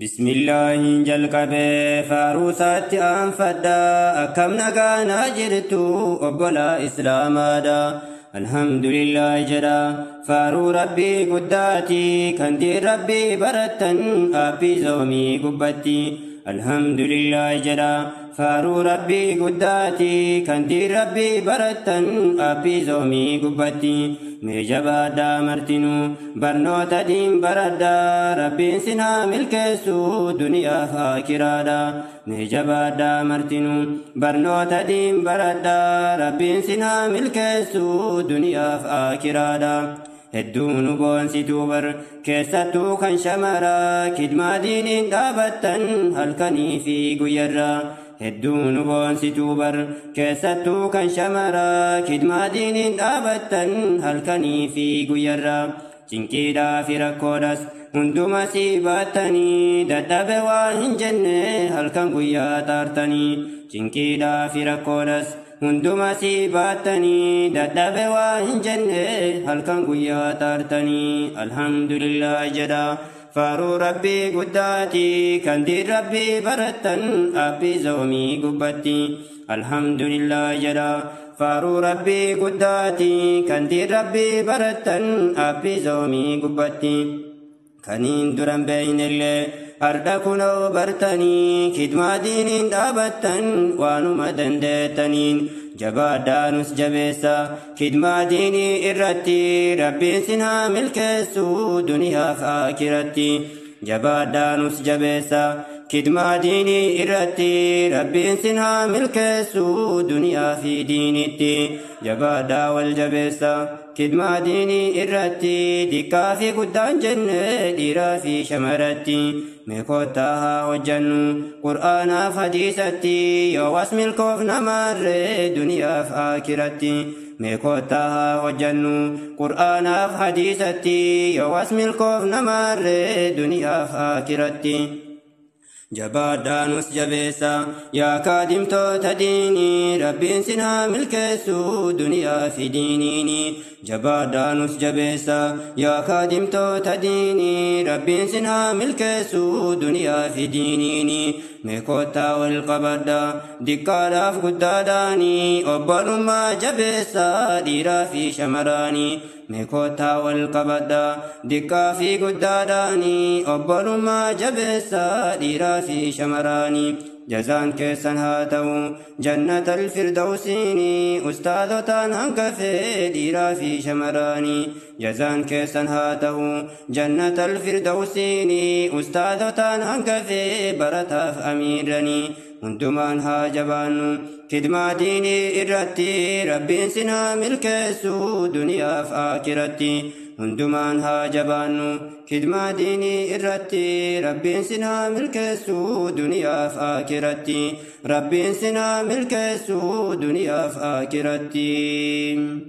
Bismillaahin jalqabee faaruusaatti aanfadha. Akkam nagaanaa jirtu obbolaa Islaamaadha. Alhamdulillah jedha faaruu Rabbii guddaati, kan diin Rabbii barattan aappii zoomii gubbatti. Alhamdulillah jedha faaruu Rabbii guddaati, kan diin Rabbii barattan aappii zoomii gubbatti. Mee jabaadhaa martinuu barnoota diin baradhaa, Rabbiin sinaa milkeessu duniyaaf akiraadha. Mee jabaadhaa martinuu barnoota diin baradhaa, Rabbiin sinaa milkeessu duniyaaf akiraadha. Hedduu nu boonsituu bar keessattuu kan shamaraa, kidmaa diiniin dhaabattan halkanii fi guyyarraa. Hedduu nu boonsituu bar keessattuu kan shamaraa, kidmaa diiniin dhaabattan halkanii fi guyyarraa. Cinqiidhaa fi rakkoodhas hunduma sii baattanii, dadhabe waa hin jenne halkan guyyaa xaartanii. Cinqiidhaa fi rakkoodhas hunduma sii baattanii, dadhabe waa hin jenne halkan guyyaa xaartanii. Alhamdulillah jedha faaruu Rabbii guddaati, kan diin Rabbii barattan aappii zoomii gubbatti. Alhamdulillah jedha faaruu Rabbii guddaati, kan diin Rabbii barattan aappii zoomii gubbatti. Kaniin duran beeynellee har'a kunoo bartanii, kidmaa diiniin dhaabattan waanuma dandeettaniin. Jabaadhaanus jabeessa kidmaa diinii irratti, Rabbiin sinaa milkeessu duniyaaf akiratti. Jabaadhaanus jabeessa kidmaa diinii irratti, Rabbiin sinaa milkeessu duniyaa fi diinitti. Jabaadhaa wal jabeessa kidmaa diinii irratti, diqqaa fi guddaan jenne dhiiraa fi shamaratti. Mee kottaa haa hojjannu Qur'aanaaf hadiisatti, yoo as milkoof namaarree duniyaaf akiratti. Mee kottaa haa hojjannu Qur'aanaaf hadiisatti, yoo as milkoof namaarree duniyaaf akiratti. Jabaadhaanus jabeessa yaa kaadimtoota diinii, Rabbiin sinaa milkeessu duniyaa fi diiniini. Jabaadhaanus jabeessa yaa kaadimtoota diinii, Rabbiin sinaa milkeessu duniyaa fi diiniini. Mee kottaa wal qabadha diqqaadhaaf guddaadhaanii, obbolummaa jabeessa dhiiraa fi shamaraanii. Mee kottaa wal qabadha diqqaa fi guddaadhaanii, obbolummaa jabeessa dhiiraa fi shamaraanii. Jazaan keessan haa ta'u jannata alfirdawsiini, ustaadotaan hangafee dhiiraa fi shamaraanii. Jazaan keessan haa ta'u jannata alfirdawsiini, ustaadotaan hangafee barataaf amiiranii. Hundumaan haa jabaannu kidmaa diinii irratti, Rabbiin sinaa milkeessu duniyaaf akiratti. Hundumaan haa jabaannu kidmaa diinii irratti, Rabbiin sinaa milkeessu duniyaaf akiratti. Rabbiin sinaa milkeessu duniyaaf akiratti.